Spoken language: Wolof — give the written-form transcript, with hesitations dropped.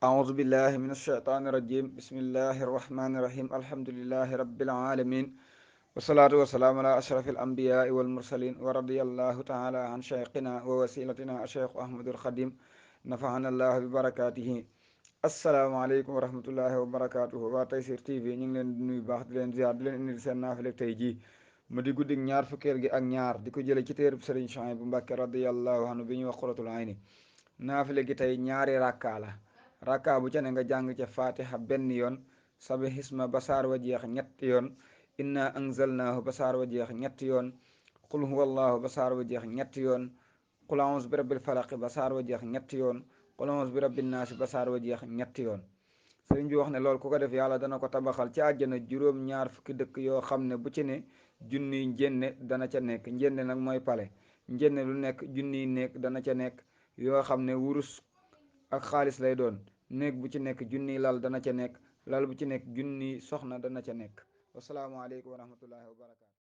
أعوذ بالله من الشيطان الرجيم بسم الله الرحمن الرحيم الحمد لله رب العالمين والصلاة والسلام على أشرف الأنبياء والمرسلين ورضي الله تعالى عن شيخنا ووسيلتنا الشيخ أحمد الخديم نفعنا الله ببركاته asalaamaaleykum wa rahmatullahi wa barakaatuhu waa Tayssir TV ñu ngi leen di nuyu baax di leen ziar di leen indil seen naafile tey jii mu di guddig ñaar fukkeel gi ak ñaar di ko jële ci téereb Sëriñ Suhaybu bu Mbàkke radiyallahu anhu bi ñuy wax Qurratul Ayni naafile gi tey ñaari rakkaa la rakkaa bu ca ne nga jàng ca fatiha benn yoon sabi xisma ba saar wa jeex ñetti yoon inna anzalnaahu ba saar wa jeex ñetti yoon qul huwallahu ba saar wa jeex ñetti yoon qul a'uuzu bi rabbil falaq ba saar wa jeex ñetti yoon qul a'uuzu bi rabbin naas ba saar wa jeex ñetti yoon sëriñ bi wax ne loolu ku ko def yàlla dana ko tabaxal ci àjjana juróom ñaar fukki dëkk yoo xam ne bu ci ne junniy njénne dana ca nekk njénne nag mooy pale njénne lu nekk junniy nekk dana ca nekk yoo xam ne wurus ak xaalis lay doon néeg bu ci nekk junniy lal dana ca nekk lal bu ci nekk junniy soxna dana ca nekk wasalaamaaleykum wa rahmatullahi wa barakaatu